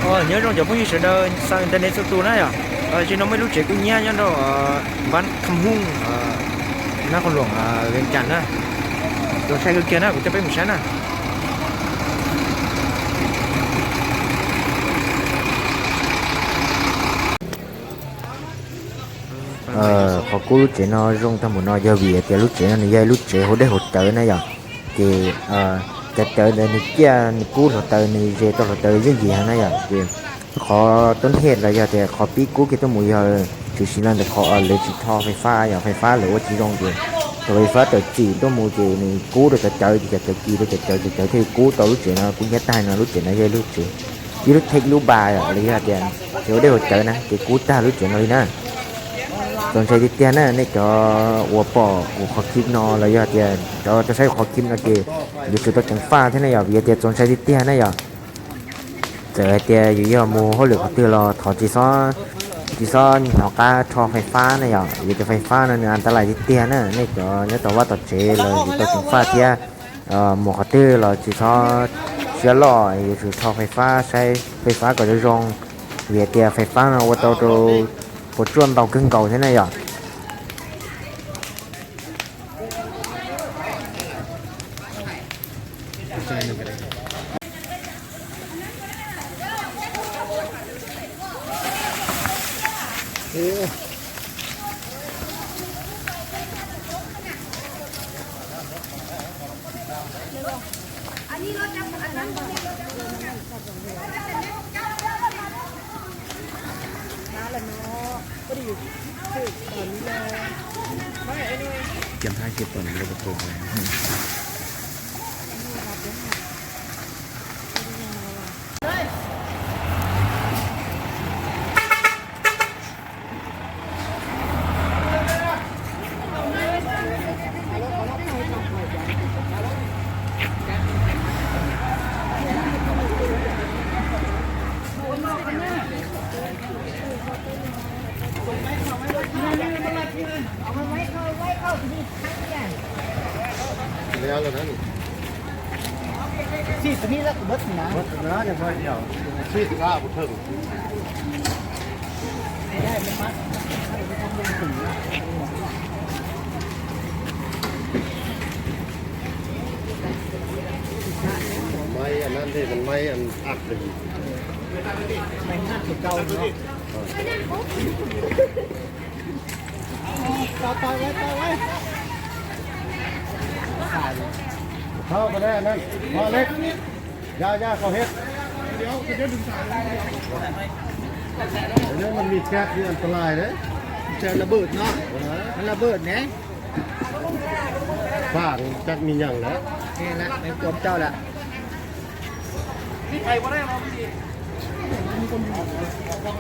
Nyob zoo cov phooj ywg sawv daws xa internet txhua tus na yom. Tam sim no muaj ib lub tsev kub hnyiab nyob rau Npab Kham Hooj, Nab Khoos Luam, Vees Cas na. Txaus ntshai kawg kiag na, kuv coj peb mus saib na. Qhov kub lub tsev no zoo tag npaum no yog vim tias lub tsev no nws yog ib lub tsev haus dej haus cawv na yom. Ces cov cawv ntawd nws ciaj nws kub hluav taws, nws ze tau hluav taws yooj yim heev na yom. Ces qhov tub hiaj los yog tias qhov pib kub kiag tuaj mus yog tshwm sim los ntawm qhov lawv tsis rho fais fab yom, fais fab lawv ua tsis zoo ces tus fais fab tawm txim tuaj mus ces nws kub rau cov cawv ces cov cawv kis rau cov cawv, cov cawv thiaj kub tau lub tsev no kub hnyiab tag no. Lub tsev no yog ib lub tsev, ib lub thej lub npas yom, los yog tias tsev ua dej ua cawv na, ces kub tag lub tsev no li na. Txaus ntshai tiag tiag na, nej cov uas pom kuv qhov clip no los yog tias cov tau saib kuv qhov clip no ces yuav tsum tau ceev faj thiab na yom, vim tias txaus ntshai tiag tiag na yom. Txawm hais tias yus yog mus hauj lwm qhov twg los thov tsis txhob, tsis txhob hnov qab rho fais fab na yom, vim tias fais fab no nws antab lais tiag tiag na. Nej cov nyob tom vaj tom tsev los yuav tau ceev faj thiab. Mus qhov twg los tsis txhob siab loj, yuav tsum rho fais fab, saib fais fab kom zoo zoo, vim tias fais fab no ua tau rau puas tsuaj ntau kawg nkaus thiab na yom. Maiv anv nab nteg, maiv anv ab. Thau ko da, anv, ua leb, ya ya koj hib. Nws mas mis cas nws antalais lawm. Ntawd lawv pwm no, lawv pwm ne. Faj cas mis nyees lawm. Kuam rau lawm.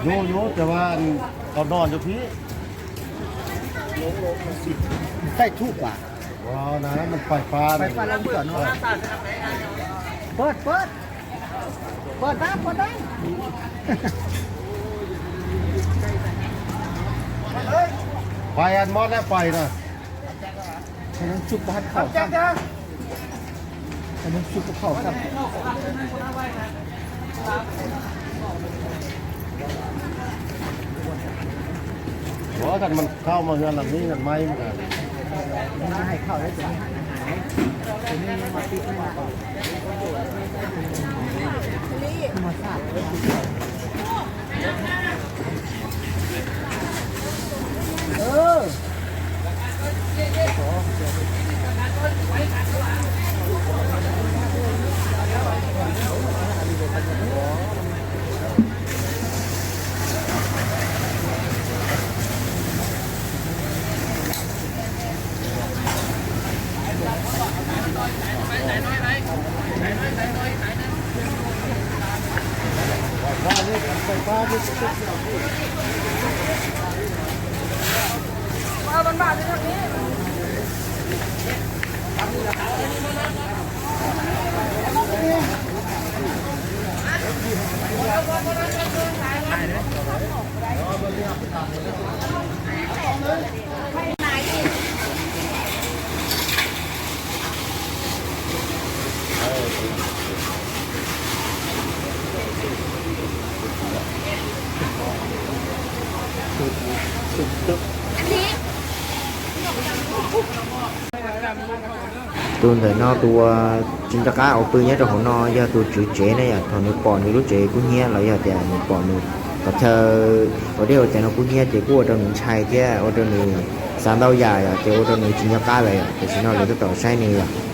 Yuav yuav ces ua tau no rau phib. Taij thuj kuam. Ua na, mas fais fab, fais fab lawv cov no. Pab pab, pab dab pab dab. Fais anv mob na fais na. Tsuj pov hab khaum xab, tsuj pov khaum xab. Ua tas mas khaum mas hwj lam nib nag maiv mas. Tus ntawm no tus uas tsis nco qab ua pw nyob rau hauv no yog tus tswv tsev ne yom. Thaum nws pom nws lub tsev kub hnyiab los yog tias nws pom nws qhov chaw ua dej ua cawv no kub hnyiab ces kuj ua rau nws ntshai thiab ua rau nws xav ntau yam yom, ces ua rau nws tsis nco qab lawm yom. Tam sim no lawv tab tom saib nws yom.